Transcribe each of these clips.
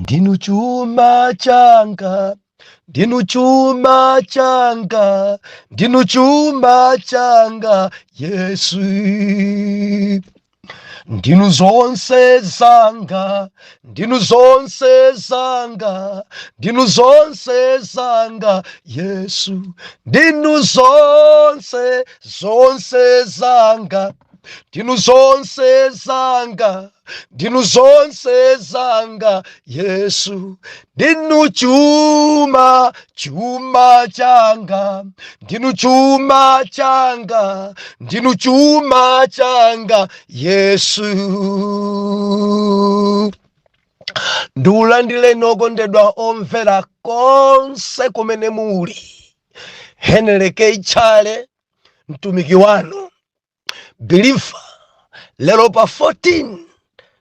Ndinu chuma changa, ndinu chuma changa, ndinu chuma changa, Yesu. Ndinu zonse zanga, ndinu zonse zanga, ndinu zonse zanga, Yesu. Ndinu zonse, zonse zanga, ndinu zonse zanga, ndinu zonse zanga, Yesu. Ndinu chuma, chuma changa, ndinu chuma changa, ndinu chuma changa, Yesu. Ndiulandireni okondedwa omvera konse kumene muli. Henry K. Chale, mtumiki wanu believer, lero pa 14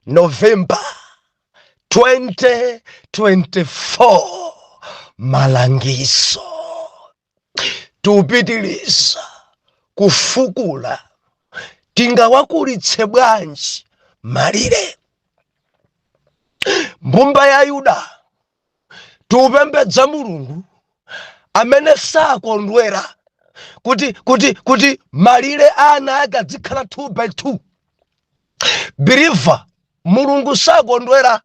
November 2024, malangizo tupitiliza kufukula tingawakulitse bwanji malire. Mbumba ya Yuda, tiupembedza Mulungu amene sakondwera kuti malire ana ake adzikhala 2 by 2. Believer, Mulungu sakondwera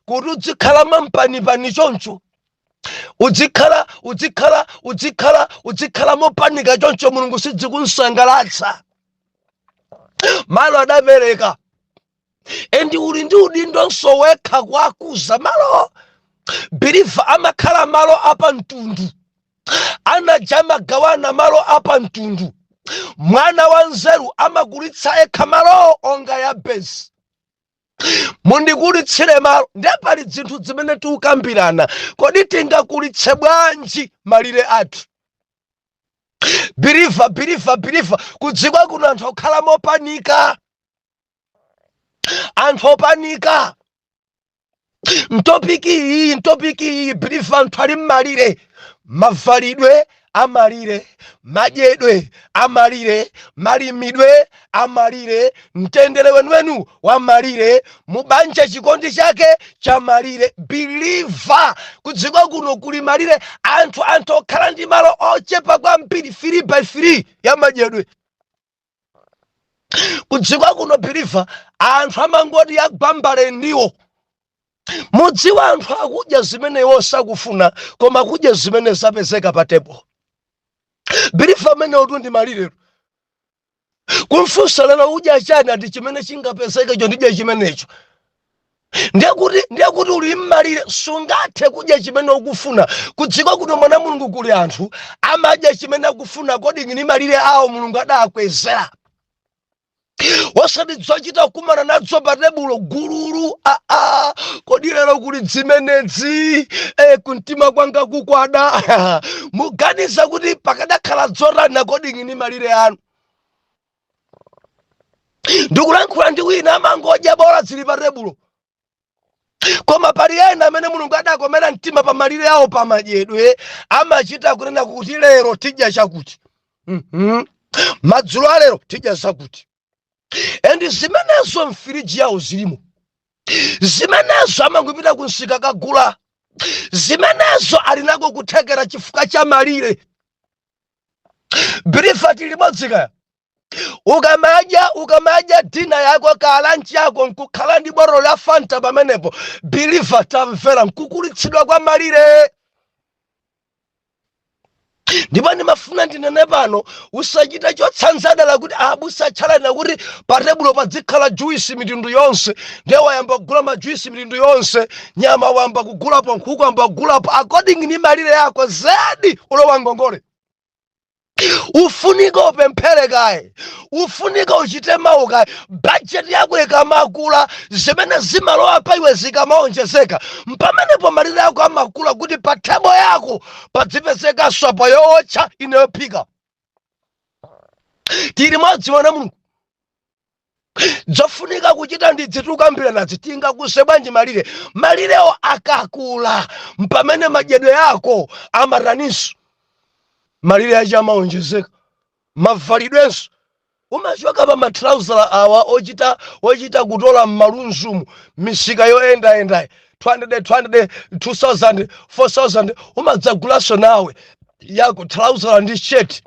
kuti udzikhala mampanipani choncho, udzikhala udzikhala udzikhala udzikhala mopanika choncho. Mulungu sidzikunsangalatsa. Malo adapereka, and uli ndi udindonso wekha kuakuza malo. Believer, amakhala malo apamtundu, anaja amagawana malo apamtundu. Mwana wa nzeru amakulitsa ekha malo onga Yabezi. Mundikulitsire malo. Ndiye pali zinthu zimene tikukambirana, kodi tingakulitse bwanji malire athu? Believer, believer, believer, kudziko kuno anthu okhala mopanika, anthu opanika. M'topic iyi, m'topic iyi, believer, anthu ali mmalire, mavalidwe amalire, madyedwe amalire, malimidwe amalire, mtendere weniweni wa malire, mubanja chikondi chake cha malire. Believer, kudziko kuno kuli malire. Anthu okhala ndi malo ochepa kwambiri, 3 by 3 ya madyedwe. Kudziko kuno, believer, anthu amangoti agwambale ndiwo. Mudziwa, anthu akudya zimene iwo sakufuna, koma kudya zimene zapezeka pa table. Believer, amene utu ndi malire. Kumfunsa lero udya chani, ati chimene chingapezekecho ndidya chimenecho. Ndiye kuti uli mmalire, sungathe kudya chimene ukufuna. Kudziko kuno, mwana Mulungu, kuli anthu amadya chimene akufuna. Kodi ni malire awo Mulungu adakwezera, osati zochita kukumana nadzo pa tebulo gululu. Aa, kodi lero kuli zimenezi? Kumtima kwanga kukwada. Muganiza kuti pakadakhala dzotani kodi ni malire anu? Ndikulankhula ndi wina, amangodya bola zili pa tebulo. Koma pali ena amene Mulungu adakomera mtima pa malire awo pamadyedwe, amachita kunena kuti lero tidya chakuti, Madzulo alero tidya zakuti, and zimenezo mfiriji yawo zilimo, zimenezo amangopita kunsika kagula zimenezo, ali nako kuthekera chifukwa cha malire. Believer, tili limodzi kaya? Ukamadya dinner yako ka lunch yako, nkukhala ndi botolo la Fanta pamenepo, believer, tamvera, nkukulitsidwa kwa malire. Ndipo ndimafuna ndinene pano, usachite chotsanzadala kuti abusa tchalana kuti pa tebulo padzikhala juisi mitundu yonse, ndiye wayamba kugula majuisi mitundu yonse, nyama wayamba kugulapo, nkhuku wayamba kugulapo according ni malire yako, zedi ulowa ngongole. Ufunika upemphere kaye, ufunika uchite mawu kaye. Bajeti yako ikamakula, zimene zimalowa pa iwe zikamaonjezeka, mpamenepo malire ako amakula, kuti pa table yako padzipezeka sopo yootcha inayophika. Tili modzi, mwana Mulungu? Zofunika kuchita ndi zitukambiranazi, tingakuse bwanji malire? Malirewo akakula, mpamene madyedwe yako amataninso, malire achi amaonjezeka, mavalidwenso umachoka pa matrausala awa ochita kutola m'malunzumu, misika yoyendayendayi. 200 200, 2000, 4000, umadzagulanso nawe yako trouser ndi shirt,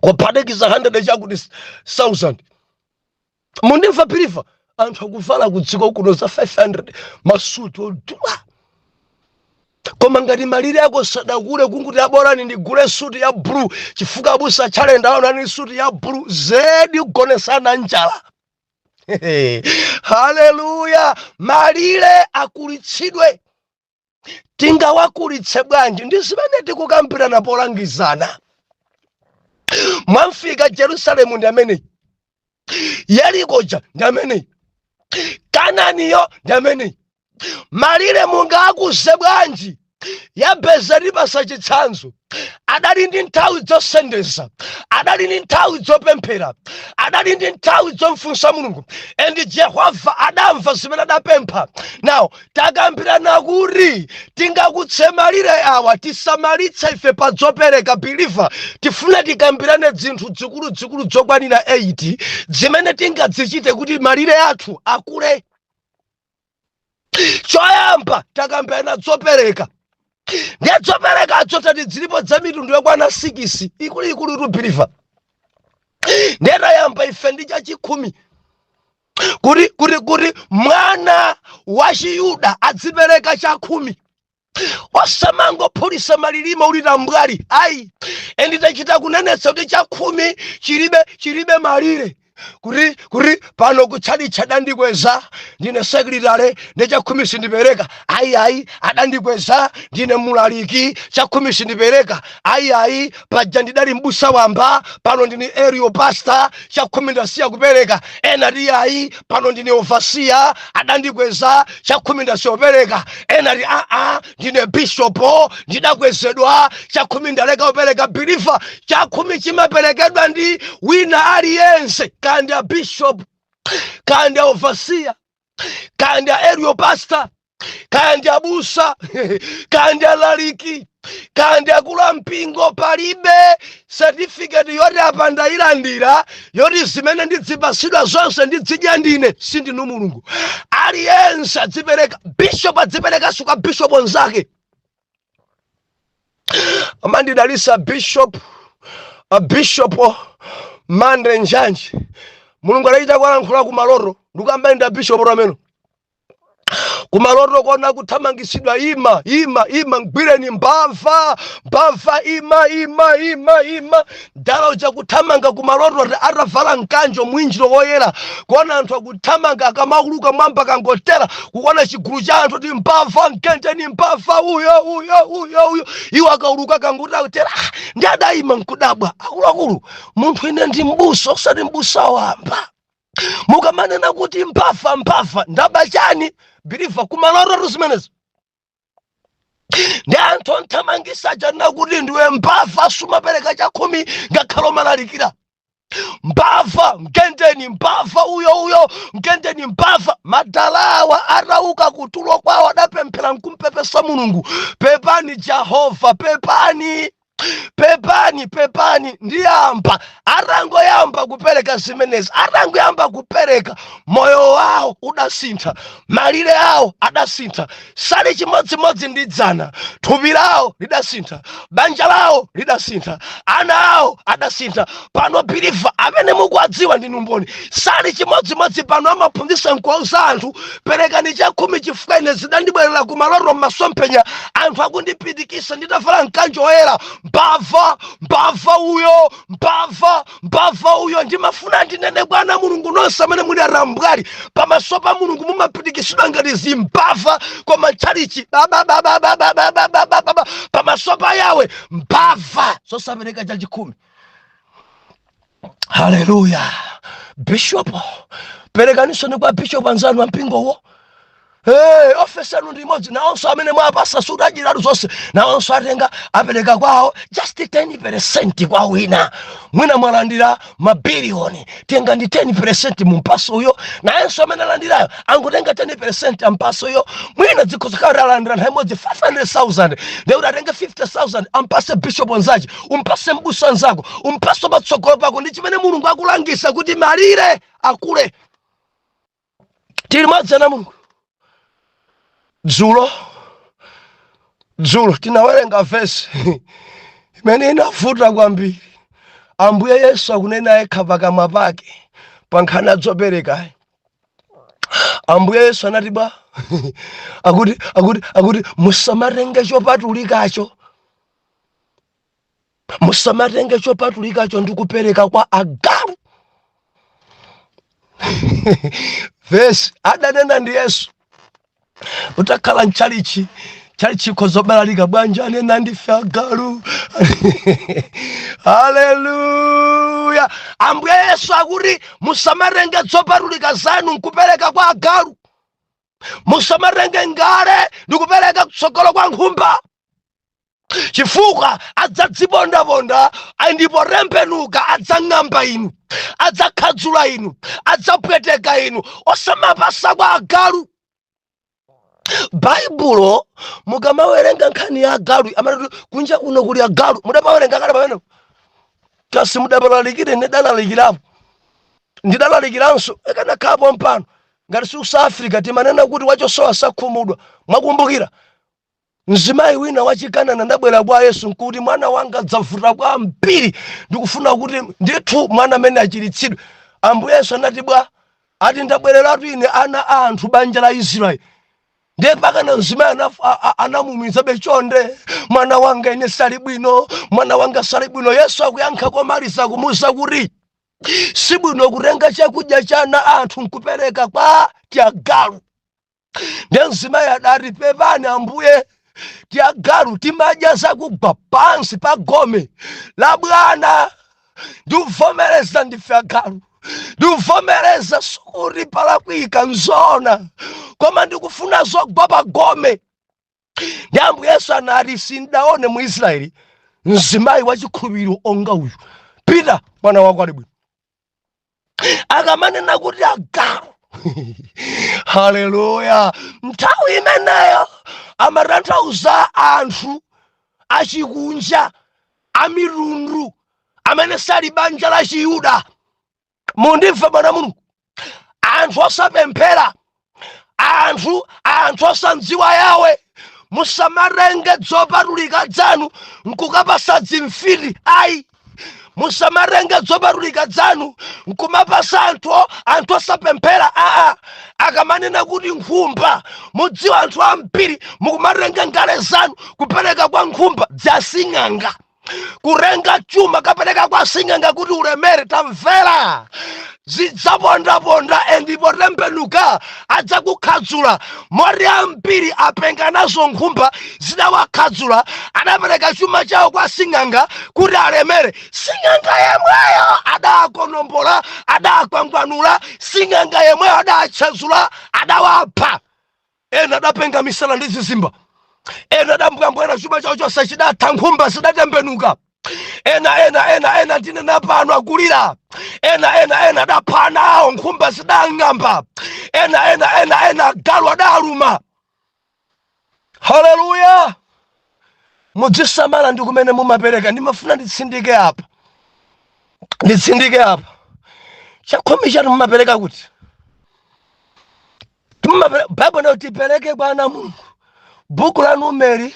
kuphatikiza 100 chakuti 1000. Mundimva, believer? Anthu akuvala kudziko kuno za 500, masuti odula. Koma ngati malire ako sadakule, kunguti aborani ndigule suti ya blue chifukwa abusa chalenda aonani suti ya blue, zedi kugonesana njala. Haleluya! Malire akulitsidwe. Tingawakulitse bwanji? Ndi zimene tikukambirana polangizana. Mwamfika Jerusalemu ndi ameneyi, Yerikoja ndi ameneyi, Kananiyo ndi ameneyi. Malire mungakuze bwanji? Yabeza lipasa chitsanzo. Adali ndi nthawi zosendeza, adali ndi nthawi zopemphera, adali ndi nthawi zomfunsa Mulungu, and Jehova adamva zimene adapempha. Now takambirana kuti tingakutse malire awa, tisamalitse ife pa zopereka. Believer, tifuna tikambirane zinthu zikuluzikulu zokwanira 8 zimene tingazichite kuti malire athu akule. Choyamba takambirana zopereka. Ndiye zoperekazo tati zilipo za mitundu yokwana 6 ikuluikulu tu, believer. Ndiye tayamba ife ndi chachikhumi, kuti mwana wa Chiyuda adzipereka chakhumi, osamangophulisa malilime uli tambwali, ayi. And tachita kunenetsa kuti chakhumi chilibe malire, kuti pano kutchalitchi adandikweza, ndine secretary, ndi chakhumi sindipereka, ayi ayi. Adandikweza, ndine mulaliki, chakhumi sindipereka, ayi ayi. Paja ndidali mbusa wamba, pano ndine area pastor, chakhumi ndasiya kupereka. Ena ti ayi, pano ndine overseer, adandikweza, chakhumi ndasiya kupereka. Ena ti aa, ndine bishopo, ndidakwezedwa, chakhumi ndaleka kupereka. Believer, chakhumi chimaperekedwa ndi wina aliyense, kandi a bishop, kandi a overseer, kandi a area pastor, kandi abusa, kandi alaliki, kandi akulu mpingo. Palibe certificate yoti apa ndayilandira, yoti zimene ndidzipasidwa zonse ndidzidya ndine. Sindinu Mulungu. Aliyense adzipereka. Bishop adziperekanso kwa bishop onzake. Amandidalisa bishop, a Bishop Mande Njanji. Mulungu adachita kuwalankhula kumaloto. Ndikuyamba nda bishop rameno kumaloto kona kuthamangisidwa: "Ima, ima, ima, mgwireni mbava, mbava, ima, ima, ima, ima!" Dala uja kuthamanga kumaloto atavala mkanjo, mwinjiro woyera, kuona anthu akuthamanga, akamauluka mwamba kangotera, kuona chigulu cha anthu ti "Mbava, mkenjeni mbava, uyo, uyo, uyo, uyo!" Iwo akauluka kanguti akutera. Ah, ndi adayima nkudabwa, "Akuluakulu, munthu ine ndi mbusa, osati mbusa wamba. Mukamanena kuti mbava, mbava, ndaba chani?" Believer, kumaloto zimenezo ndi anthu onthamangisa chanena kuti ndiwe mbava, sumapereka chakhumi ngakhale umalalikira. "Mbava, mgendeni mbava, uyo, uyo, mgendeni mbava!" Madalawa atauka kutulo kwawo adapemphera nkumpepesa Mulungu: "Pepani Jehova, pepani, pepani, pepani, ndiyamba." Atangoyamba kupereka zimenezi, atangoyamba kupereka, moyo wawo udasintha, malire awo adasintha, sali chimodzimodzi ndi dzana. Thupi lawo lidasintha, banja lawo lidasintha, ana awo adasintha. Pano, believer, amene mukuwadziwa ndinu mboni, sali chimodzimodzi. Pano amaphunzitsa nkuwauza anthu, "Perekani chakhumi chifukwa ine zidandibwerera kumaloto, m'masomphenya, anthu akundipitikisa nditavala mkanjo woyera: mbava, mbava uyo, mbava, mbava uyo!" Ndimafuna ndinene, bwana Mulungu, nonse amene muli arambwali, pamaso pa Mulungu mumapitikisidwa ngati zimbava, koma tchalichi bababababababababa. Pamaso pa Yawe mbava zosapereka chachikhumi. Haleluya! Bishop, perekanisoni kwa bishop anzanu ampingowo. Hey, ofesi anu ndi imodzi. Nawonso amene mwapasa sudachiratu zonse, nawonso atenga apereka kwawo just 10 kwa wina. Mwina mwalandira mabiliyoni, tenga ndi 10 mumpaso uyo. Nayenso amene alandirayo angotenga 10 ampaso uyo. Mwina dzikhoza khala alandira nthawi imodzi 500,000, ndekuti atenge 50,000 ampase bishop anzace, umpase mbusa anzako, umpase patsogolo pako. Ndi chimene Mulungu akulangisa kuti malire akule. Tili mwadzana Mulungu. Dzulo dzulo tinawerenga vesi imene inavuta kwambiri. Ambuye Yesu akunena yekha pakamwa pake pa nkhani adzoperekayi. Ambuye Yesu anati bwa akuti musamatenge chopatulikacho, musamatenge chopatulikacho ndi kupereka kwa agalu. Vesi adanena ndi Yesu. Utakhala mchalichi, chalichi ikhozobalalika bwanji, anena ndife agalu. Haleluya! Ambuye Yesu akuti musamatenge zopatulika zanu nkupereka kwa agalu, musamatenge ngale ndikupereka kutsogolo kwa nkhumba, chifukwa adzadzipondaponda ndipo tembenuka adzang'amba inu, adzakhadzula inu, adzapweteka inu. Osamapasa kwa agalu. Baibulo mukamawerenga nkhani ya agalu, amati kunja kuno kuli agalu. Mudapawerenga kale pamene kasi mudapalalikire? Ndidalalikirapo, ndidalalikiranso ikanakhapo mpano ngati si South Africa. Timanena kuti wachosowa sakhumudwa. Mwakumbukira mzimayi wina wachikanana ndabwera kwa Yesu nkuti, "Mwana wanga dzavuta kwambiri, ndikufuna kuti ndithu mwana amene achiritsidwe." Ambuye Yesu anati bwa, ati, "Ndabwereratu ine ana a anthu, banja la Israeli." Ndiye pakana mzimayi anamumizabe, "Chonde, mwana wanga ine sali bwino, mwana wanga sali bwino." Yesu akuyankha komaliza kumuwuza kuti sibwino kutenga chakudya cha ana anthu nkupereka kwa tiagalu. Ndiye mzimayi adati, "Pepani Ambuye, tiagalu timadya zakugwa pansi pa gome la bwana. Ndikuvomereza ndife agalu, ndikuvomereza sikuti palakwika, nzona, koma ndikufuna zogwa pa gome." Ndi Ambuye Yesu anati, "Sindaone mu Israeli mzimayi wachikhulupiriro onga uyu. Pita, mwana wako ali bwino." Akamanena kuti agalu, haleluya, nthawi imeneyo amatanthauza anthu achikunja, amitundu amene sali banja la Chiyuda. Mundimva, mwana Mulungu? Anthu osapemphera, anthu osandziwa Yawe, musamatenge zopatulika zanu nkukapasa dzimfiti ayi. Musamatenge zopatulika zanu nkumapasa anthu osapemphera aa. Akamanena kuti nkhumba, mudziwa anthu ambiri mukumatenga ngale zanu kupereka kwa nkhumba dzasing'anga, kurenga chuma kapereka kwa sing'anga kuti ulemere. Tamvera, zidzapondaponda ndipo tembenuka adzakukhadzula. Moti ambiri apenga nazo nkhumba, zidawakhadzula. Adapereka chuma chawo kwa sing'anga kuti alemere. Sing'anga yemweyo adakonombola, adakwangwanula. Sing'anga yemweyo adatchazula, adawapha. Ena adapenga misala ndi zizimba, ena adambwambwana, chuma chawo chonse chidatha, nkhumba zidatembenuka. Ena ena ena ena tinena pano akulira. Ena ena ena adaphana awo, nkhumba zidang'amba. Ena ena ena ena agalu adaluma. Haleluya! Mudzisamala ndi kumene mumapereka. Ndimafuna nditsindike apa, nditsindike apa. Chakhumi chanu mumapereka kuti? Bible nayo tipereke kwa ana Mulungu. Buku la Numeri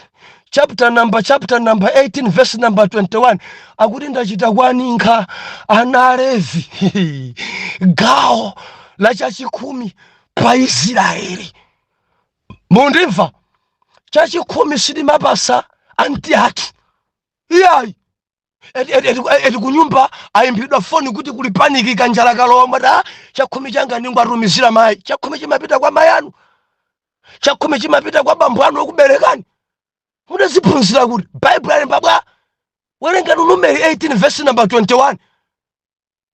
chapter number 18 verse number 21 akuti, "Ndachita kwaninkha ana Alevi gawo la chachikhumi pa Israeli." Mundimva? Chachikhumi sitimapasa anti athu iyayi. Eti kunyumba ayimbidwa foni kuti kuli panic, kanjala kalowa, mwati, "Ah, chakhumi changa ndingwatumizira mayi." Chakhumi chimapita kwa mayi anu? Chakhumi chimapita kwa bambo anu okuberekani? Mudaziphunzira kuti? Baibulo alemba bwa? Werengani Numeri 18 verse number 21.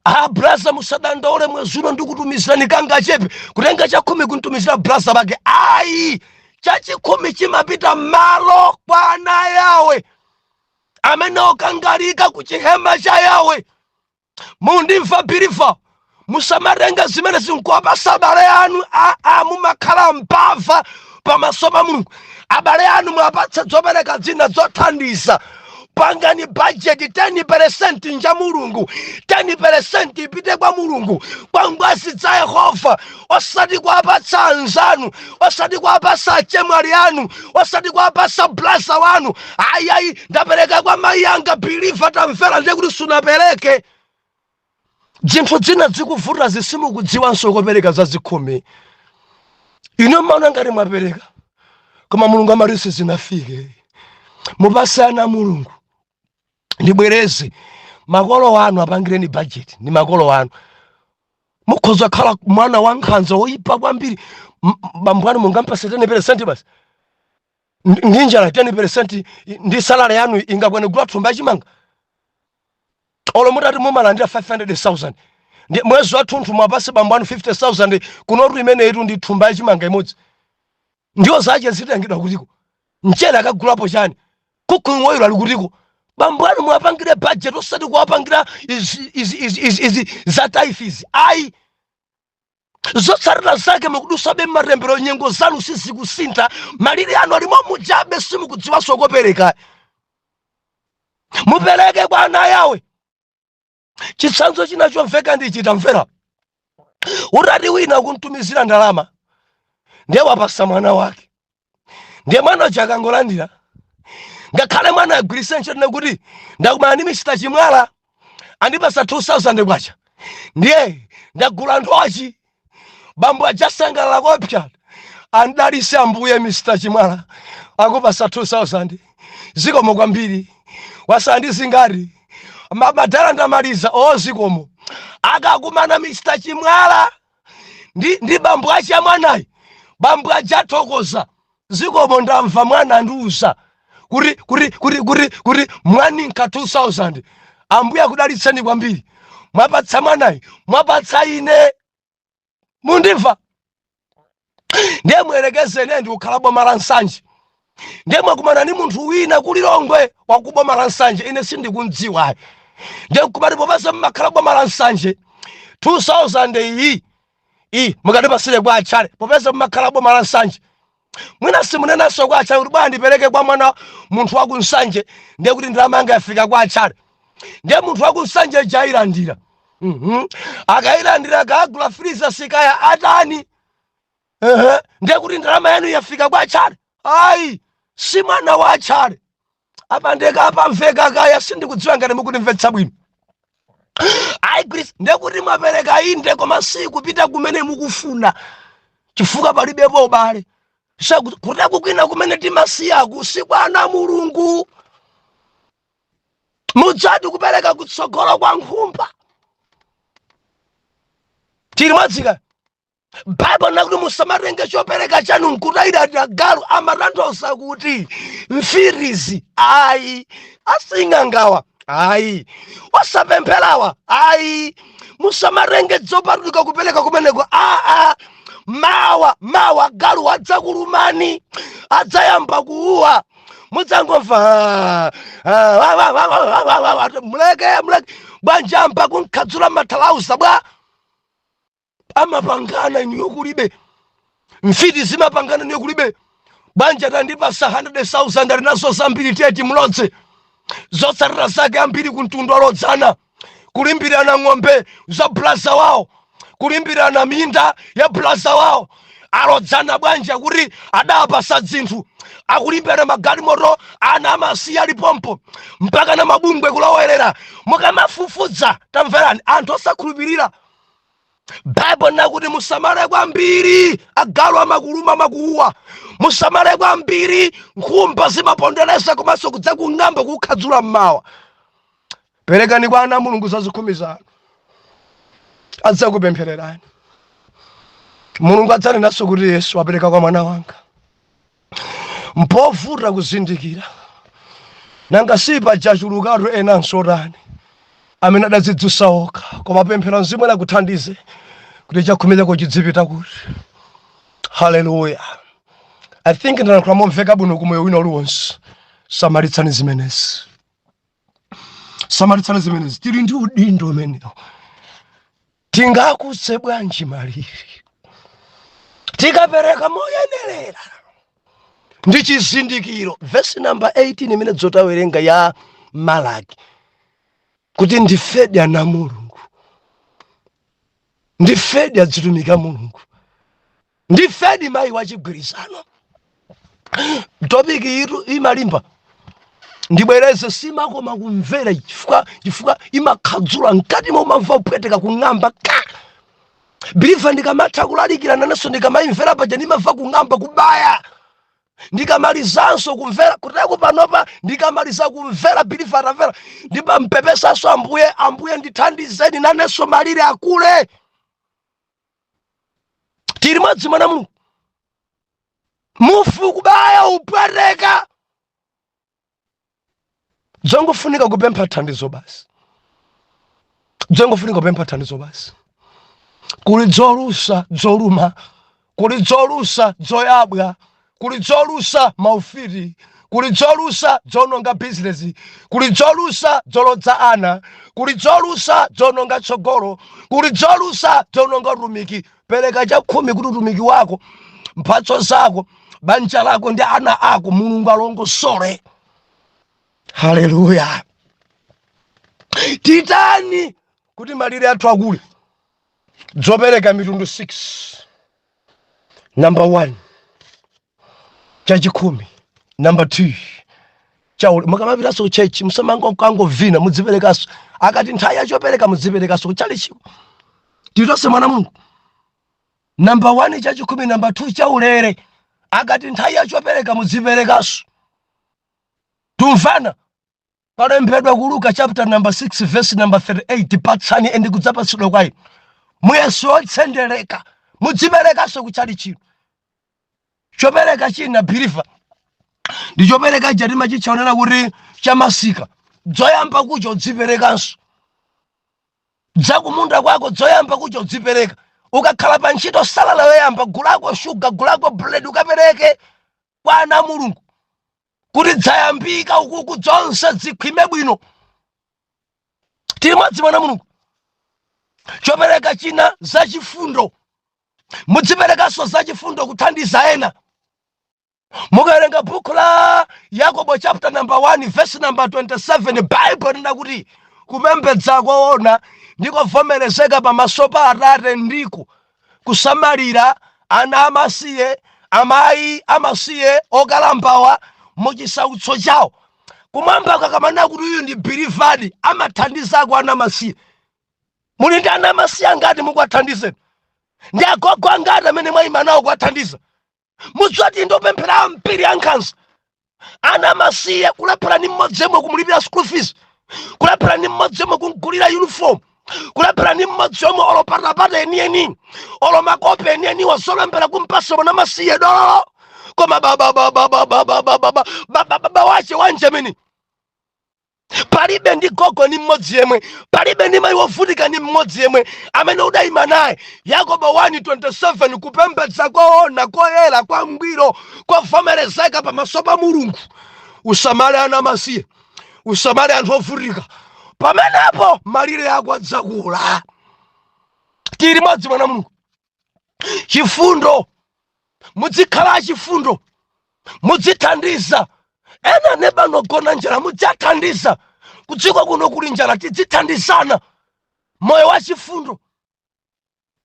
"Ah, braza, musadandaule, mwezi uno ndikutumizirani kangachepe." Kutenga chakhumi kuntumizira braza pake? Ayi, chachikhumi chimapita malo kwa ana Yawe amene okangalika ku chihema cha Yawe. Mundimva, believer? Musamatenga zimene zinkuwapasa abale anu. Aa, mumakhala mbava pamaso pa Mulungu. Abale anu mwapatsa zopereka zina zothandiza. Pangani bajeti, 10% nja Mulungu, 10% ipite kwa Mulungu, kwa ngwazi za Yehova, osati kuwapatsa anzanu, osati kuwapatsa achemwali anu, osati kuwapatsa blaza wanu. Ayi, ndapereka kwa mayi anga. Believer, tamvera, ndiye kuti sunapereke. Zinthu zina zikuvuta zisimukudziwanso kopereka zazikhumi. Ino maona ngati mwapereka, koma Mulungu amati sizinafike. Mupase ana Mulungu. Ndibwereze, makolo anu apangireni budget. Ndi makolo anu. Mukhoza kukhala mwana wankhanza woyipa kwambiri, bambo anu mungampase 10% basi? Ndi njala, 10% ndi salary yanu ingakwane kugula thumba yachimanga? Olo mutati mumalandira 500,000, ndi mwezi wathunthu mwapase bambo anu 50,000, kunotu imeneyitu ndi thumba yachimanga imodzi. Ndiwo zache zitengedwa kutiko? Mchere akagulapo chani? Cooking oil ali kutiko? Bambo anu mwapangire budget, osati kuwapangira izi izi izi izi izi za tithe izi, ayi. Zotsatira zake mukudusabe mmatembero, nyengo zanu sizikusintha, malire anu alimo mujabe, simukudziwanso kopereka. Mupereke kwa ana yawe. Chitsanzo china chomveka ndi chitamvera utati wina kuntumizira ndalama, ndiye wapasa mwana wake, ndiye mwana uja akangolandira, ngakhale mwana agwiritse ntchito, kuti ndakumana ndi Mr Chimwala, andipasa 2000 kwacha, ndiye ndagula nthochi. Bambo ajasangalala kopsa: "Andalise Ambuye, Mr Chimwala akupasa 2000, zikomo kwambiri. Wasala ndi zingati?" "Madala, ndamaliza." "O, zikomo." Akakumana Mr Chimwala ndi bambo achi amwanayi, bambo aja athokoza: "Zikomo, ndamva mwana andiuza kuti mwaninka 2000. Ambuye akudalitseni kwambiri. Mwapatsa mwanayi, mwapatsa ine." Mundimva? Ndiye muyerekeze ine ndikukhala boma la Nsanje, ndiye mwakumana ndi munthu wina kulilongwe wakuboma la Nsanje, ine sindikundziwa. Ndiye nkumati, "Popeza mmakhala boma la Nsanje, 2000 iyi iyi mukatipasire kwa achale, popeza mmakhala boma la Nsanje." Mwina simunenanso kwa achale kuti bwana, ndipereke kwa mwana munthu waku Nsanje. Ndiye kuti ndalama yanga yafika kwa achale. Ndiye munthu waku Nsanje jayilandira. Akayilandira, kagula freezer, sikaya atani. Ehe, ndiye kuti ndalama yanu yafika kwa achale? Ayi, si mwana wa achale. Apandeka apamveka kaya, sindikudziwa ngati mukutimvetsa bwino. Ayigwiritsa, ndiye kuti mwapereka inde, koma sikupita kumene mukufuna, chifukwa palibepo ubale. Kutaku kwina kumene timasiyaku sikwana Mulungu. Mudzati kupereka kutsogolo kwa nkhumba tili mwadzika. Baibulo nakuti musamatenge chopereka chanu nkutayira galu. Amatanthauza kuti mfirizi ayi, asing'angawa ayi, osapempherawa ayi. Musamatenge zopatulika kupereka kumeneko. Aa, mawa mawa galu adzakulumani, adzayamba kuuwa, mudzangomva, "Ah, ah, ah, ah, ah, ah, ah, ah, muleke, muleke." Bwanja amba kunkhadzula mathalauza bwa? Amapangana inuyo kulibe, mfiti zimapangana inuyo kulibe. Banja tandipasa 100,000, ali nazo zambiri, tiyeti mulodze. Zotsatira zake ambiri kumtundu alodzana, kulimbirana ng'ombe za blaza wawo, kulimbirana minda ya blaza wawo. Alodzana bwanja kuti adapasa dzinthu, akulimbirana magalimoto, ana amasiya alipompo, mpaka na mabungwe kulowerera. Mukamafufudza, tamverani anthu osakhulupirira, Baibulo nakuti musamale kwambiri, agalu amakuluma, amakuwa. Musamale kwambiri, nkhumba zimapondereza komanso kudza kung'amba kukhadzula mmawa. Perekani kwa ana Mulungu zazikhumi zanu, adzakupemphererani. Mulungu adzanenanso kuti Yesu apereka kwa mwana wanga. Mpovuta kuzindikira, nanga sipajachulukatu enanso otani amene adadzidzutsa okha. Koma pemphera, Mzimu akuthandize kuti chakhumi chako chidzipita kuti. Haleluya! I think ndalankhula momveka bwino. Kumoyo wina uliwonse, samalitsani zimenezi, samalitsani zimenezi. Tili ndi udindo umenewo. Tingakutse bwanji malire tikapereka moyenerera ndi chizindikiro? Vesi namba 18 imene dzotawerenga ya Malaki kuti ndifedi ana Mulungu, ndifedi adzitumika Mulungu, ndifedi mayi wachigwirizano. Topic itu imalimba, ndibwereze, simakoma kumvera chifukwa imakhadzula mkati momwe, umamva kupweteka, kung'amba ka believer. Ndikamatha kulalikira nanenso ndikamayimvera paja ndimamva kung'amba, kubaya. Ndikamalizanso kumvera kuteko panopa, ndikamaliza kumvera, believer atamvera, ndimampepesanso Ambuye: "Ambuye, ndithandizeni nanenso malire akule." Tili mwadzi, mwana Mulungu, mufu kubaya, upweteka, zongofunika kupempha thandizo basi, zongofunika kupempha thandizo basi. Kuli dzolusa dzoluma, kuli dzolusa dzoyabwa, kuli dzolusa maufiti, kuli dzolusa dzononga bizinesi, kuli dzolusa dzolodza ana, kuli dzolusa dzononga tsogolo, kuli dzolusa dzononga utumiki. Pereka chakhumi kuti utumiki wako, mphatso zako, banja lako ndi ana ako Mulungu alongosole. Haleluya! Titani kuti malire athu akule? Dzopereka mitundu 6. Number 1, chachikhumi. Number 2, chaule. Mukamapitaso ku church, musamangokangovina, mudziperekaso. Akati nthawi yachopereka, mudziperekaso kuchalichiko. Titonse, mwana Mulungu, number 1 chachikhumi, number 2 chaulere. Akati nthawi yachopereka, mudziperekaso. Tumvana? Palembedwa ku Luka chapter number 6 verse number 38: "Patsani and kudzapatsidwa kwa inu, muyeso wotsendereka." Mudziperekanso kuchalichino. Chopereka china, believer, ndi chopereka ija timachitcha onena kuti chamasika. Dzoyamba kucha udziperekanso, dzakumunda kwako dzoyamba kucha udzipereka. Ukakhala pa ntchito, salary yoyamba, gulako shuga, gulako bread, ukapereke kwa ana a Mulungu kuti dzayambika ukuku, dzonse zikhwime bwino. Tili mwadzi, mwana Mulungu? Chopereka china, zachifundo. Mudziperekanso zachifundo, kuthandiza ena. Mukawerenga buku la Yakobo chapter number 1 verse number 27, Bible lina kuti kupembedza koona ndikovomerezeka pamaso pa Atate ndiko kusamalira ana amasiye, amayi amasiye, okalambawa muchisautso chawo. Kumwamba kakamana kuti uyu ndi believer, amathandizako ana amasiye. Muli ndi ana amasiye angati mukuwathandizeni? Ndi agogo angati amene mwayima nawo kuwathandiza? Mudzati ndopemphera ambiri ankhanza, ana amasiye kulephera ni mmodzi yemwe kumulipira school fees, kulephera ni mmodzi yemwe kumgulira uniform, kulephera ni mmodzi yomwe olo patapata enieni, olo makope enieniwa zolembera kumpasa mwana masiye dololo. Koma baba wache wanjemeni palibe, ndi gogo ni mmodzi yemwe palibe, ndi mayi wovutika ni mmodzi yemwe amene udayima naye. Yakobo 1:27: kupembedza koona, koyera, kwa ngwiro, kovomerezeka pamaso pa Mulungu, usamale ana amasiye, usamale anthu ovutika. Pamenepo malire ako adzakula. Tili modzi, mwana Mulungu? Chifundo, muzikhala achifundo, mudzithandiza ena. Nebanogona njala, mudzathandiza. Kudziko kuno kuli njala, tidzithandizana, moyo wa chifundo.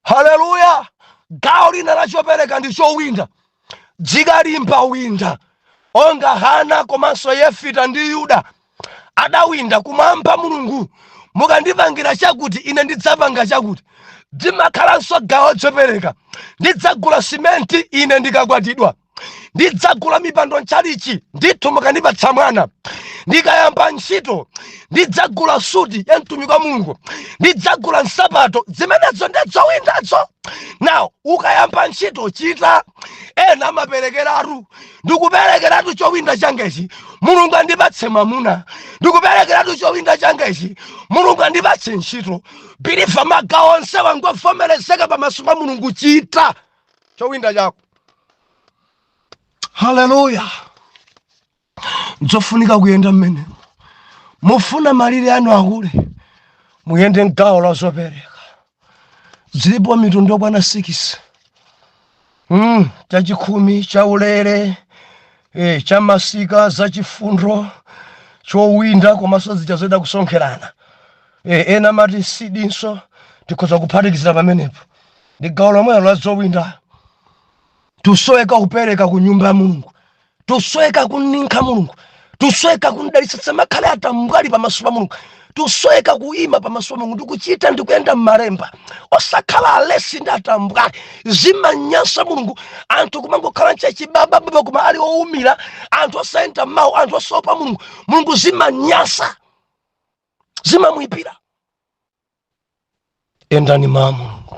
Haleluya! Gawo lina la chopereka ndi chowinda. Dzikalimba, winda onga Hana komanso Yefita ndi Yuda adawinda kumwamba: "Mulungu, mukandipangira chakuti, ine ndidzapanga chakuti." Dzimakhalanso gawo chopereka: "Ndidzagula simenti ine ndikakwatidwa, ndidzagula mipando mchalichi ndithu mukandipatsa mwana, ndikayamba ntchito ndidzagula suti ya mtumiki wa Mulungu, ndidzagula nsapato." Zimenezo ndidzowindazo. Now ukayamba ntchito, chita. Ena amaperekeratu: "Ndikuperekeratu chowinda changechi, Mulungu andipatse mwamuna. Ndikuperekeratu chowinda changechi, Mulungu andipatse ntchito." Believer, magawo onse wangovomerezeka pamaso pa Mulungu. Chita chowinda chako. Haleluya! Nzofunika kuyenda mmene mufuna malire anu akule, muyende mgawo la zopereka. Zilipo mitundu yokwana 6: chachikhumi, chaulere, chamasika, zachifundo. Chowinda komanso zija zoyenda kusonkherana. Ena amati seed-nso tikhoza kuphatikizira pamenepo, ndi gawo lomwelo la zowinda. Tusoweka kupereka ku nyumba ya Mulungu, tusoweka kuninkha Mulungu, tusoweka kundalitsa. Samakhale atambwali pamaso pa Mulungu. Tusoweka kuima pamaso pa Mulungu ndikuchita ndikuyenda m'malemba, osakhala alesi ndi atambwali. Zimanyansa Mulungu anthu kumangokhala nchachibabababa koma ali owumira, anthu osayenda mawu, anthu osaopa Mulungu. Mulungu zimanyansa, zimamwipira. Endani mawu Mulungu.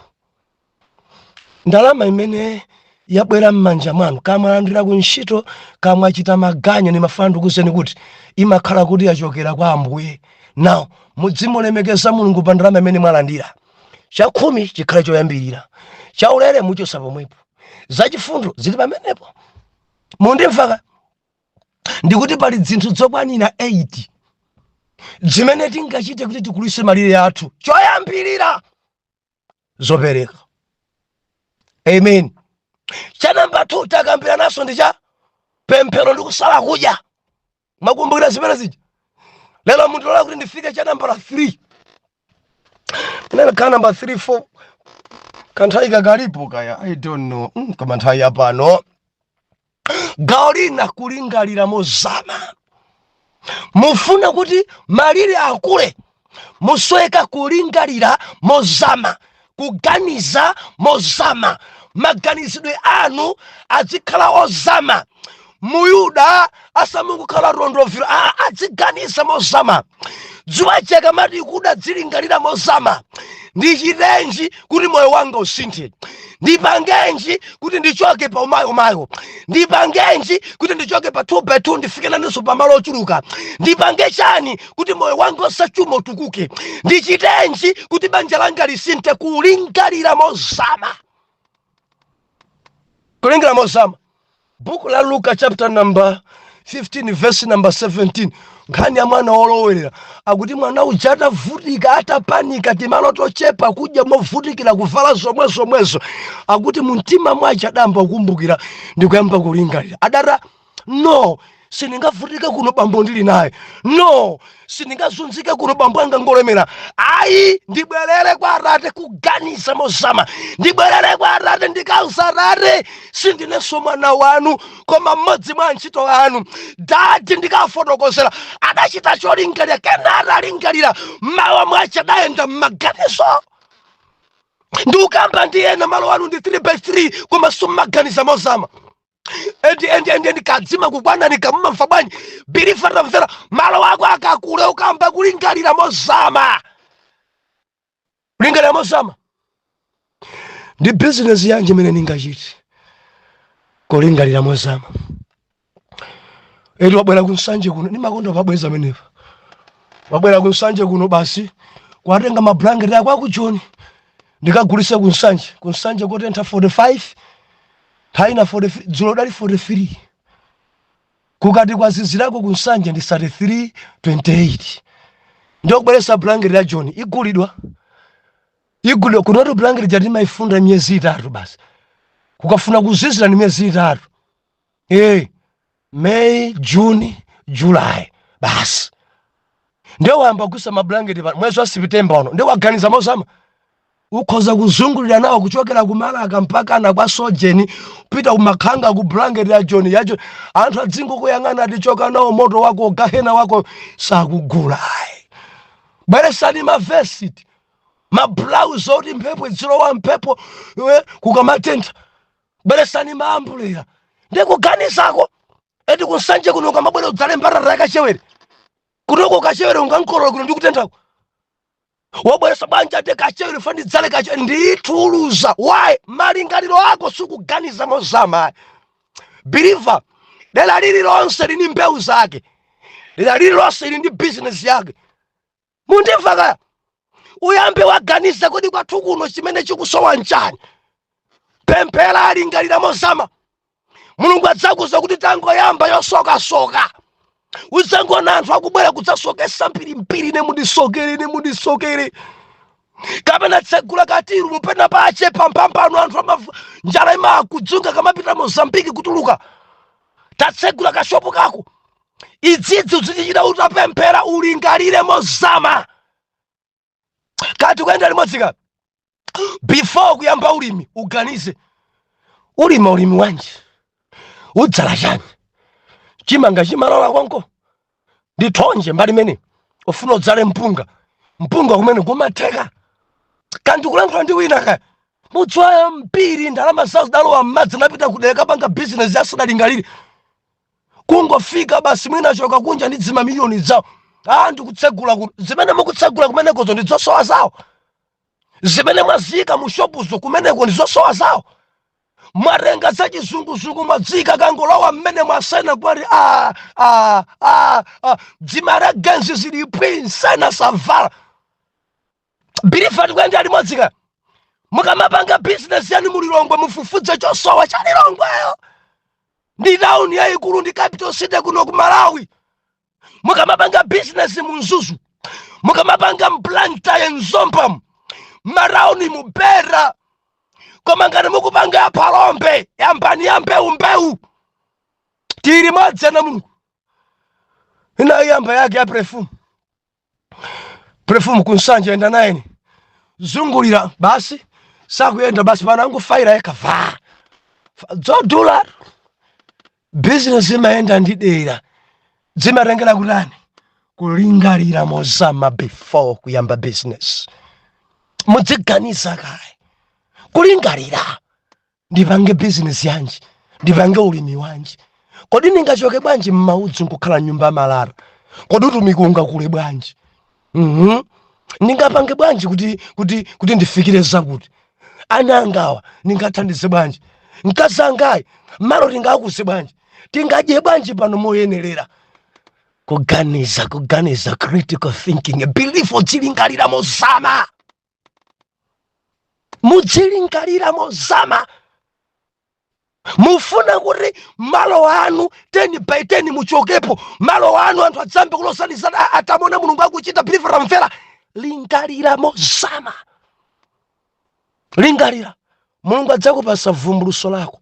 Ndalama imene yabwera m'manja mwanu, kamwalandira ku ntchito, kamwachita maganyu, ndimafuna ndikuwuzeni kuti imakhala kuti yachokera kwa Ambuye. Now mudzimulemekeza Mulungu pa ndalama imene mwalandira. Chakhumi chikhale choyambirira, chaulere muchosa pomwepo, zachifundo zili pamenepo. Mundimvaka? Ndikuti pali zinthu zokwanira 8 zimene tingachite kuti tikulise malire athu. Choyambirira, zopereka. Amen. Cha namba 2 takambira naso ndi cha pemphero ndi kusala kudya. Mwakumbukira zimene zija? Lero mundilola kuti ndifike cha nambala 3, inakhala namba 3, 4, kanthawi kakalipo kaya, I don't know. Koma nthawi yapano, gawo lina, kulingalira mozama. Mufuna kuti malire akule, musoweka kulingalira mozama, kuganiza mozama. Maganizidwe anu azikhala ozama. Muyuda asamangokhala rondoviro, aziganiza mozama. Dzuwa chakamati kuda, dzilingalira mozama: ndichitenji kuti moyo wanga usinthe? Ndipangenji kuti ndichoke pa umayomayo? Ndipangenji kuti ndichoke pa 2 by 2 ndifike nanenso pamalo ochuluka? Ndipange chani kuti moyo wanga osachuma utukuke? Ndichitenji kuti banja langa lisinthe? Kulingalira mozama, kulingalira mozama. Buku la Luka chapter number 15 verse number 17, nkhani ya mwana wolowerera. Akuti mwana uja atavutika, atapanika, timalo tochepa, kudya movutikira, kuvala zomwe zomwezo, akuti mumtima mwace adayamba kukumbukira ndikuyamba kulingalira. Adata, "No, sindingavutike kuno, bambo ndili naye. No, sindingazunzike kuno, bambo anga ngolemera. Ayi, ndibwerere kwa atate." Kuganiza mozama. "Ndibwerere kwa atate, ndikauza atate, sindinenso mwana wanu koma mmodzi mwa antchito anu. Daddy, ndikafotokozera." Adachita cholingalira, kena atalingalira, mawa mwace adayenda mmaganizo. Ndikukamba ndi ena, malo anu ndi 3 by 3 koma summaganiza mozama. Endi kadzima kukwanani, kamumamva bwanji? Believer, tamvera, malo ako akakule ukamba kulingalira mozama, kulingalira mozama. Ndi bizinesi yanji imene ndingachite? Kulingalira mozama. Eti wabwera kunsanje kuno, ndimakonda pabweza amenepa. Wabwera kunsanje kuno, basi kwatenga mablanketi ako akujoni, ndikagulise kunsanje. Kunsanje kotentha 45, nthawi na 43, dzulo dali 43. Kukati kwazizirako kunsanje ndi 33 28. Ndiyokubweresa blanketi ya John, igulidwa, igulidwa. Kunoti blanketi jati maifunda miyezi 3 basi, kukafuna kuzizira ni miyezi 3, May, June, July basi. Ndiye wayamba kugusa mablanketi pa mwezi wa September uno. Ndiye waganiza mozama, ukhoza kuzungulira nawo kuchokera ku Malaka mpaka na kwa Sojeni, pita kumakhanga ku blanketi ya John, ya John. Anthu adzingokuyang'ana, atichoka nawo moto wako, gahena wako, sakugula ayi. Bweresani mavesiti, mablauzi oti mphepo idzilowa, mphepo kukamatentha. Bweresani maambulera. Ndikuganizako. Eti kunsanje kuno ukamabwera udzale mbatata yakachewere, kutoko kachewere ungankolola kuno ndikutenthako? Wobweresa bwanja ate kachewere, fa ndidzale kachewere, ndithuluza. Why? Malingaliro ako sikuganiza mozama. Believer, dera lililonse lini mbewu zake, dera lililonse lili ndi bizinesi yake. Mundimva kaya? Uyambe waganiza, kodi kwathu kuno chimene chikusowa nchani? Pemphera, alingalira mozama. Mulungu adzakuza kuti tangoyamba yosokasoka, udzangona anthu akubwera kudzasokesa mbirimbiri, "Ine mundisokere, ine mundisokere." Kapena tsegula katiru mupena pache pamphambano, anthu amavu njala imakudzunga kamapita Mozambiki kutuluka. Tatsegula kashopu kako. Idzidzi uzichita utapemphera, ulingalire mozama. Kati kuyenda limodzi ka before kuyamba ulimi, uganize: ulima ulimi wanji? Udzala chani? Chimanga chimalola konko ndi thonje mbali imene ufuna udzale mpunga, mpunga kumene kumatheka. Kandi kulankhula ndi wina kaya mudziwa mbiri, ndalama zawo zidalowa m'madzi, napita kudera kapanga bizinesi asadalingalire, kungofika basi, mwina choka kunja ndi dzimamiliyoni zawo. Ah, ndikutsegula ku zimene mukutsegula kumenekozo ndi zosowa zawo. Zimene mwaziyika mu shopuzo kumeneko ndi zosowa zawo. Mwatenga zachizunguzungu, mwadzika, kangolowa mmene mwasena kwati a a a a dzimaragenzi zili pwi, nsena savala. Believer, tikuyenda limodzi ka? Mukamapanga bizinesi yanu mulilongwe, mufufudze chosowa cha Lilongweyo. Ndi tawuni yayikulu, ndi capital city kuno ku Malawi. Mukamapanga bizinesi mu Mzuzu, mukamapanga mBlantyre, mZomba, marauni mubera. Koma ngati mukupanga ya Phalombe, yambani ya mbewumbewu. Tili modzi ana Mulungu. Inayamba yake ya perfume, perfume kuNsanje, enda nayeni zungulira basi, sakuyenda basi, pano angufaira yekha va dzodula. Bizinesi imayenda ndi dera, zimatengera kutani? Kulingalira mozama before kuyamba business. Mudziganiza kaye, kulingalira: ndipange bizinesi yanji? Ndipange ulimi wanji? Kodi ndingachoke bwanji m'maudzu nkukhala nyumba malata? Kodi utumiki ungakule bwanji? Ndingapange bwanji kuti ndifikire zakuti? Ana angawa ndingathandize bwanji? Mkazi angayi malo tingakuze bwanji? Tingadye bwanji pano moyenerera? Kuganiza, kuganiza, critical thinking. Belief, udzilingalira mozama, mudzilingalira mozama. Mufuna kuti malo anu 10 by 10 muchokepo, malo anu anthu adzambe kulosanizana atamona Mulungu akuchita. Believer, tamvera, lingalira mozama, lingalira. Mulungu adzakupasa vumbuluso lako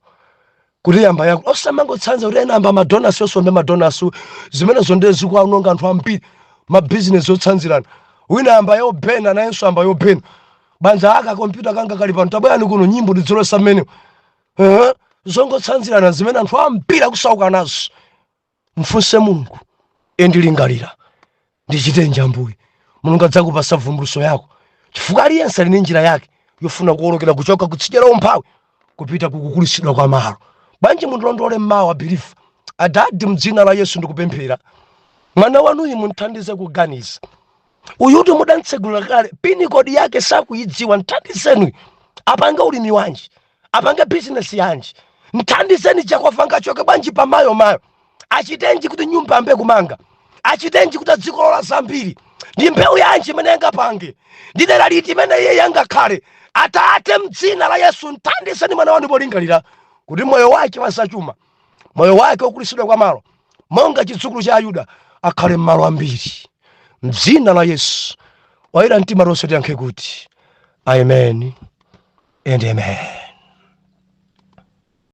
kuti yamba yako, osamangotsanza kuti ena amba madonasi, osombe madonasi. Zimenezo ndiye zikuaononga anthu ambiri, mabizinesi otsanzirana. Wina amba yobena, nayenso amba yobena. Banja aka kompyuta kanga kali pano, tabwerani kuno, nyimbo tidzolosa mmenewo. Zongotsanzirana zimene anthu ambiri akusauka nazo. Mfunse Mulungu: endilingalira ndichitenji, Ambuye? Mulungu adzakupasa vumbuluso yako, chifukwa aliyense ali ndi njira yake yofuna kuwolokera kuchoka kutsidya la umphawi kupita kukukulisidwa kwa malo. Bwanji mundilondole mmawa, believer? Adadi, mdzina la Yesu ndikupemphera, mwana wanuyu munthandize kuganiza. Uyuti mudantsegulira kale, pin code yake sakuyidziwa. Mthandizeni apange ulimi wanji? Apange bizinesi yanji? Mthandizeni. Chakwafa ngachoke bwanji pamayo mayo? Achitenji kuti nyumba ambe kumanga? Achitenji kuti adzikolola zambiri? Ndi mbewu yanji imene yangapange? Ndi dera liti imene iye yangakhale? Atate, mdzina la Yesu, mthandizeni mwana wanu polingalira kuti moyo wake wasachuma, moyo wake wokulisidwa kwa malo, monga chidzukulu cha Ayuda, akhale m'malo ambiri, mdzina la Yesu. Wayera mtima, tonse tiyankhe kuti amen and amen.